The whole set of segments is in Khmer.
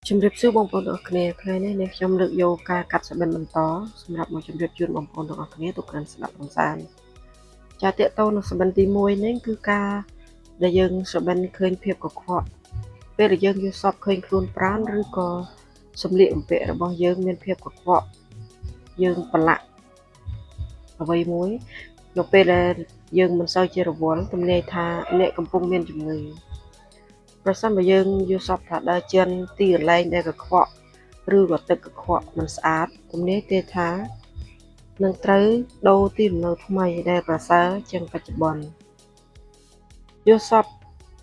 ជំរាបសួរបងប្អូនទាំងអស់គ្នាថ្ងៃនេះនាងខ្ញុំលើកយកការកាត់សបិនបន្តសម្រាប់មកជម្រាបជូនបងប្អូនទាំងអស់គ្នាទុកកាន់ស្ដាប់កំសាន្តចាតកតោនឹងសបិនទី1នេះគឺការដែលយើងសបិនឃើញភាពកខ្វក់ពេលដែលយើងយល់សពឃើញខ្លួនប្រាណឬក៏សម្លៀកបំពាក់របស់យើងមានភាពកខ្វក់យើងប្រឡាក់អ្វីមួយនៅពេលដែលយើងមិនសូវជារវល់ទំនាយថាអ្នកកំពុងមានជំងឺប្រសិនបើយើងយល់សពថាដើរជិនទីកន្លែងដែលកខ្វក់ឬក៏ទឹកកខ្វក់មិនស្អាតទំនាយទេថានឹងត្រូវដូរទីលំនៅថ្មីដែលប្រសើរជាងបច្ចុប្បន្នយល់សព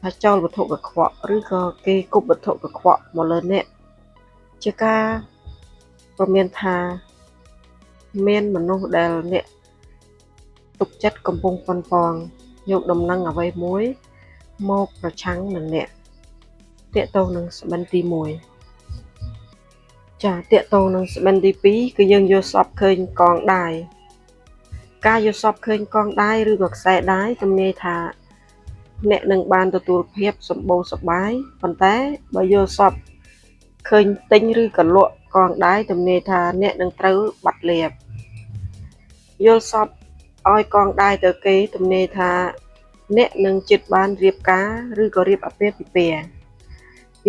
ថាចោលវត្ថុកខ្វក់ឬក៏គេគប់វត្ថុកខ្វក់មកលើអ្នកជាការព្រមានថាមានមនុស្សដែលអ្នកទុកចិត្តកំពុងប៉ុនប៉ងយកដំណឹងអ្វីមួយមកប្រឆាំងនឹងអ្នកទាក់ទងនឹងសបិនទី1ចាទាក់ទងនឹងសបិនទី2គឺយើងយល់សពឃើញកងដៃការយល់សពឃើញកងដៃឬក៏ខ្សែដៃទំនាយថាអ្នកនឹងបានទទួលភាពសម្បូរសប្បាយប៉ុន្តែបើយល់សពឃើញទិញឬក៏លក់កងដៃទំនាយថាអ្នកនឹងត្រូវបាត់លាភយល់សពឲ្យកងដៃទៅគេទំនាយថាអ្នកនឹងចិត្តបានរៀបការឬក៏រៀបអាពាហ៍ពិពាហ៍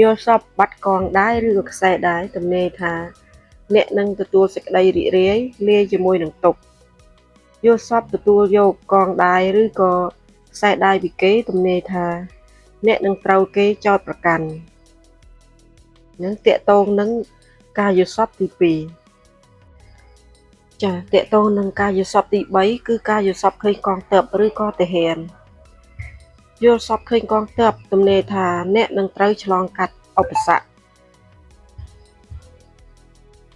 យល់សពបាត់កងដៃឬក៏ខ្សែដៃទំនាយថាអ្នកនឹងទទួលសេចក្តីរីករាយលាយជាមួយនឹងទុក្ខយល់សពទទួលយកកងដៃឬក៏ខ្សែដៃពីគេទំនាយថាអ្នកនឹងត្រូវគេចោទប្រកាន់នឹងតកតងនឹងការយល់សពទី2ចាតកតងនឹងការយល់សពទី3គឺការយល់សពឃើញកងទ័ពឬក៏ទាហានយល់សពឃើញកងទ័ពទំនាយថាអ្នកនឹងត្រូវឆ្លងកាត់ឧបសគ្គ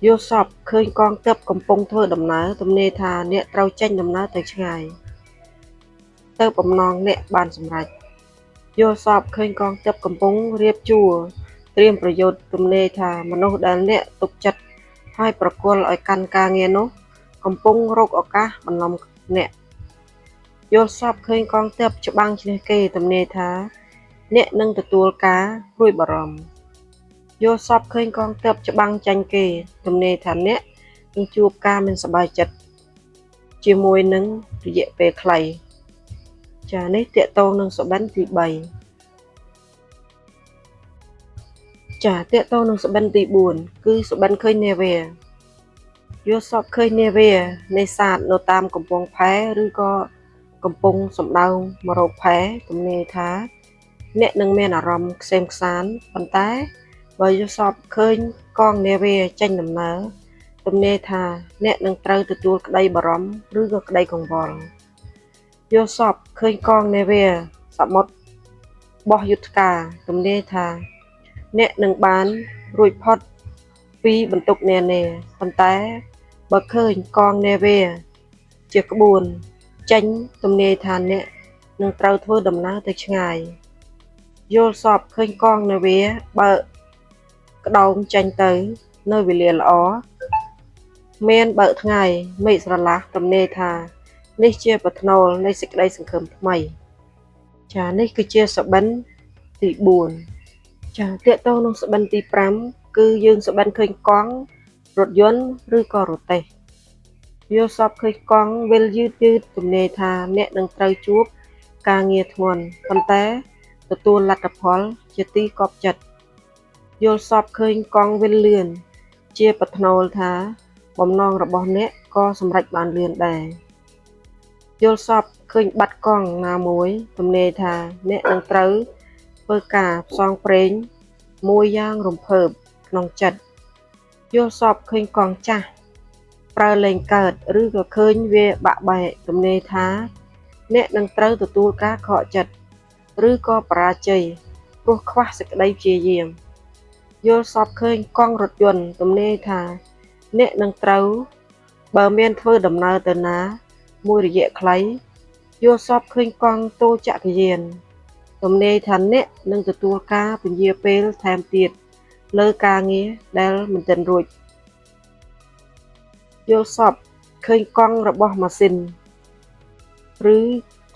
យល់សពឃើញកងទ័ពកំពុងធ្វើដំណើរទំនាយថាអ្នកត្រូវចេញដំណើរទៅឆ្ងាយទៅបំណងអ្នកបានសម្រេចយល់សពឃើញកងទ័ពកំពុងរៀបជួរត្រៀមប្រយុទ្ធទំនាយថាមនុស្សដែលអ្នកទុកចិត្តហើយប្រគល់ឲ្យកាន់ការងារនោះកំពុងរកឱកាសបន្លំអ្នកយល់សពឃើញកងទ័ពច្បាំងឈ្នះគេទំនាយថាអ្នកនឹងទទួលការព្រួយបារម្ភយល់សពឃើញកងទ័ពច្បាំងចាញ់គេទំនាយថាអ្នកនឹងជួបការមិនសប្បាយចិត្តជាមួយនឹងរយៈពេលខ្លីចានេះតកតងនឹងសុបិនទី3ចាតកតងនឹងសុបិនទី4គឺសុបិនឃើញនាវាយល់សពឃើញនាវានេសាទនៅតាមកំពង់ផែឬក៏កំពុងសំដៅមករកផែទំនាយថាអ្នកនឹងមានអារម្មណ៍ក្សេមក្សាន្តប៉ុន្តែបើយល់សពឃើញកងនាវាចេញដំណើរទំនាយថាអ្នកនឹងត្រូវទទួលក្តីបារម្ភឬក៏ក្តីកង្វល់យល់សពឃើញកងនាវាសមុទ្របោះយុទ្ធការទំនាយថាអ្នកនឹងបានរួចផុតពីបន្ទុកនានាប៉ុន្តែបើឃើញកងនាវាជាក្បួនចេញទំនាយថាអ្នកនឹងត្រូវធ្វើដំណើរទៅឆ្ងាយយល់សពឃើញកងនាវាបើកក្តោងចេញទៅនៅវេលាល្អមានបើកថ្ងៃមេឃស្រឡះទំនាយថានេះជាប្រថ្នូលនៃសេចក្តីសង្ឃឹមថ្មីចានេះគឺជាសុបិនទី4ចាតកតងនឹងសុបិនទី5គឺយើងសុបិនឃើញកង់រថយន្តឬក៏រទេះយល់សពឃើញកង់វិលយឺតយឺតទំនាយថាអ្នកនឹងត្រូវជួបការងារធ្ងន់ប៉ុន្តែទទួលលទ្ធផលជាទីកប់ចិត្តយល់សពឃើញកង់វិលលឿនជាប្រថ្នូលថាបំណងរបស់អ្នកក៏សម្រេចបានលឿនដែរយល់សពឃើញបាត់កង់ណាមួយទំនាយថាអ្នកនឹងត្រូវធ្វើការផ្សងព្រេងមួយយ៉ាងរំភើបក្នុងចិត្តយល់សពឃើញកង់ចាស់ប្រើលែងកើតឬក៏ឃើញវាបាក់បែកទំនាយថាអ្នកនឹងត្រូវទទួលការខកចិត្តឬក៏បរាជ័យព្រោះខ្វះសេចក្តីព្យាយាមយល់សពឃើញកង់រថយន្តទំនាយថាអ្នកនឹងត្រូវបើមានធ្វើដំណើរទៅណាមួយរយៈខ្លីយល់សពឃើញកង់ទោចក្រយានទំនាយថាអ្នកនឹងទទួលការពន្យាពេលថែមទៀតលើការងារដែលមិនទាន់រួចយល់សពឃើញកង់របស់ម៉ាស៊ីនឬ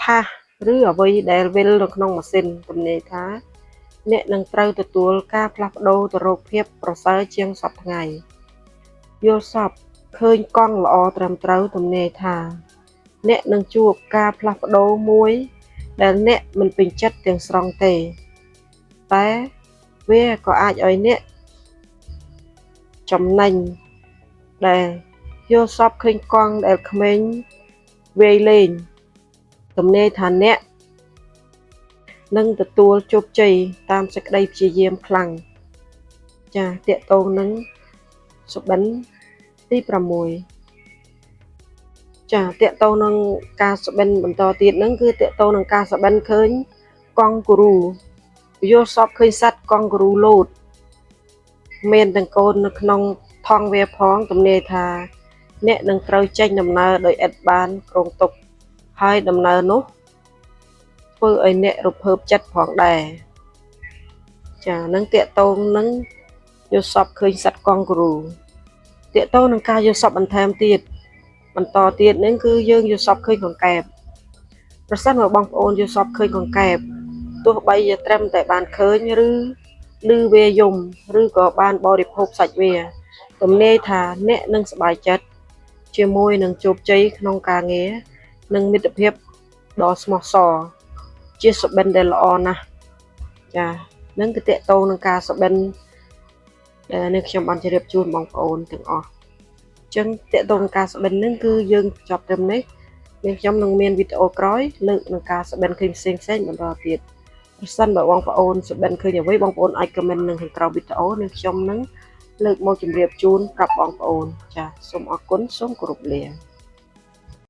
ផាសឬអ្វីដែលវិលនៅក្នុងម៉ាស៊ីនទំនាយថា អ្នកនឹងត្រូវទទួលការផ្លាស់ប្ដូរទៅរកភាពប្រសើរជាងសព្វថ្ងៃយល់សប្តិឃើញកង់ល្អត្រឹមត្រូវទំនាយថា អ្នកនឹងជួបការផ្លាស់ប្ដូរមួយដែលអ្នកមិនពេញចិត្តទាំងស្រុងទេ តែវាក៏អាចឲ្យអ្នកចំណេញដែលយល់សប្តិឃើញកង់ដែលក្មេងវាយលេងទំនាយថាអ្នកនឹងទទួលជោគជ័យតាមសេចក្តីព្យាយាមខ្លាំងចាទាក់ទងនឹងសុបិនទី6ចាទាក់ទងនឹងការសុបិនបន្តទៀតហ្នឹងគឺទាក់ទងនឹងការសុបិនឃើញកង់គូរូយល់សប្តិឃើញសត្វកង់គូរូលោតមានទាំងកូននៅក្នុងថង់វាផងទំនាយថា អ្នកនឹងត្រូវចេញដំណើរដោយឥតបានគ្រោងទុកហើយដំណើរនោះធ្វើឲ្យអ្នករំភើបចិត្តផងដែរចានឹងទាក់ទងនឹងយល់សប្តិឃើញសត្វកង់គូរូទាក់ទងនឹងការយល់សប្តិបន្ថែមទៀតបន្តទៀតនឹងគឺយើងយល់សប្តិឃើញកង្កែបប្រសិនបើបងប្អូនយល់សប្តិឃើញកង្កែបទោះបីជាត្រឹមតែបានឃើញឬឮវាយំឬក៏បានបរិភោគសាច់វាទំនាយថាអ្នកនឹងសប្បាយចិត្តជាមួយនឹងជោគជ័យក្នុងការងារនិងមិត្តភាពដ៏ស្មោះសរជាសុបិនដែលល្អណាស់ចានឹងគឺទាក់ទងនឹងការសុបិនដែលនេះខ្ញុំបានជម្រាបជូនបងប្អូនទាំងអស់អញ្ចឹងទាក់ទងនឹងការសុបិននឹងគឺយើងចប់ត្រឹមនេះនាងខ្ញុំនឹងមានវីដេអូក្រោយលើកនឹងការសុបិនឃើញផ្សេងផ្សេងបន្តទៀតប្រសិនបើបងប្អូនសុបិនឃើញអ្វីបងប្អូនអាច comment នៅខាងក្រោមវីដេអូនាងខ្ញុំនឹងលើកមកជម្រាបជូនប្រាប់បងប្អូនចាសូមអរគុណសូមគោរពលា។